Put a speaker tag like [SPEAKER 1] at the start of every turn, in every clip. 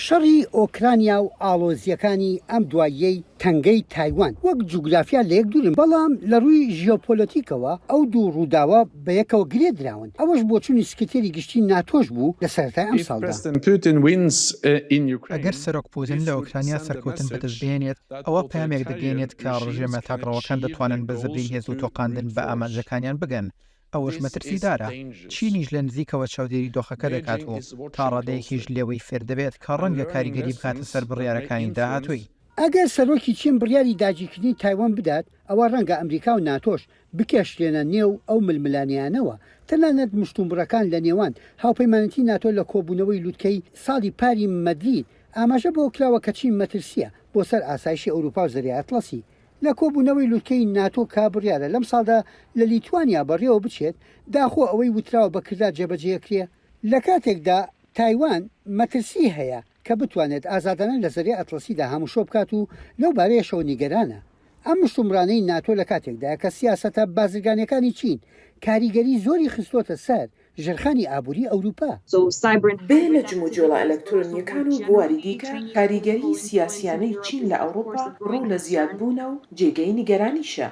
[SPEAKER 1] شەڕی ئۆکرانیا و ئاڵۆزییەکانی ئەم دواییەی تەنگەی تایوان وەک جوگرافیا لەیەک دوورن، بەڵام لە ڕووی ژیۆپۆلەتیکەوە ئەو دوو ڕووداوە بەیەکەوە گرێ دراون، ئەوەش بۆچوونی سکرتێری گشتی ناتۆش بوو لە سەرەتای ئەمساڵدا.
[SPEAKER 2] ئەگەر سەرۆک پوتن لە ئۆکرانیا سەرکەوتن بەدەست بهێنێت، ئەوە پەیامێک دەگەیەنێت کە ڕژێمە تاکڕەوەکان دەتوانن بە زەبری هێز و تۆقاندن بە ئامانجەکانیان بگەن، ئەوەش مەترسیدارە. چینیش لە نزیکەوە چاودێری دۆخەکە دەکات و تا ڕادەیەکیش لێوەی فێر دەبێت کە ڕەنگە کاریگەری بکاتە سەر بڕیارەکانی داهاتووی.
[SPEAKER 1] ئەگەر سەرۆکی چین بڕیاری داگیرکردنی تایوان بدات، ئەوا ڕەنگە ئەمریکا و ناتۆش بکێشرێنە نێو ئەو ململانێیانەوە، تەنانەت مشتومڕەکان لە نێوان هاوپەیمانێتی ناتۆ لە کۆبوونەوەی لوتکەی ساڵی پاری مەدرید ئاماژە بەوە کراوە کە چین مەترسییە بۆ سەر ئاسایشی ئەوروپا و زەریای ئەتڵەسی. لە کۆبوونەوەی لوتکەی ناتۆ کە بڕیارە لەمساڵدا لە لیتوانیا بەڕێوە بچێت، داخۆ ئەوەی وتراوە بە کردار جێبەجێکرێ؟ لە کاتێکدا تایوان مەترسی هەیە کە بتوانێت ئازادانە لە زەریای ئەتڵەسیدا هاموشۆ بکات و لەو بارەیەشەوە نیگەرانە. ئەم مشتومڕانەی ناتۆ لە کاتێکدایە کە سیاسەتە بازرگانییەکانی چین کاریگەری زۆری خستۆتە سەر ژێرخانی ئابووری ئەوروپا.
[SPEAKER 3] بێ لە جموجۆڵە ئەلەکترۆنییەکان و بواری دیکە، کاریگەریی سیاسییانەی چین لە ئەوروپا ڕوو لە زیادبوونە و جێگەی نیگەرانیشە.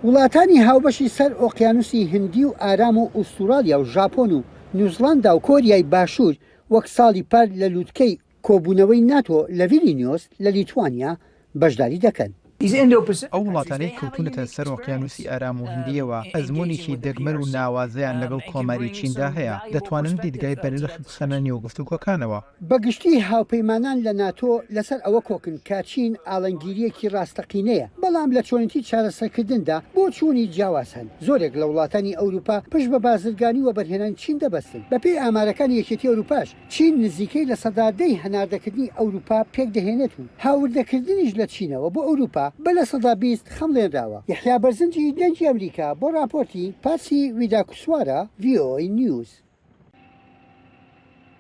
[SPEAKER 1] وڵاتانی هاوبەشی سەر ئۆقیانوسی هندی و ئارام و ئوستوراڵیا و ژاپۆن و نیوزڵاندا و کۆریای باشوور وەک ساڵی پار لە لوتکەی کۆبوونەوەی ناتۆ لە ڤیلینیۆس لە لیتوانیا بەشداری دەکەن.
[SPEAKER 2] ئەو وڵاتانەی کەوتوونەتە سەر ئۆقیانوسی ئارام و هندییەوە ئەزموونێکی دەگمەن و ناوازەیان لەگەڵ کۆماری چیندا هەیە، دەتوانن دیدگای بەنرخ بخەنە نێو گفتوگۆکانەوە.
[SPEAKER 1] بە گشتی هاوپەیمانان لە ناتۆ لەسەر ئەوە کۆکن کە چین ئاڵنگیرییەکی ڕاستەقینەیە، بەڵام لە چۆنێتی چارەسەرکردندا بۆچوونی جیاواز هەن. زۆرێک لە وڵاتانی ئەوروپا پشت بە بازرگانی و وەبەرهێنانی چین دەبەستن. بەپێی ئامارەکانی یەکێتی ئەوروپاش، چین نزیکەی 10% ی هەناردەکردنی ئەوروپا پێکدەهێنێت و هاوردەکردنیش لە چینەوە بۆ ئەوروپا بە 20% خەمڵێنراوە. یەحیا بەرزنجی، دەنگی ئەمریکا، بۆ ڕاپۆرتی پاتسی ویداکوسوارا، ڤی ئۆ ئەی نیوز.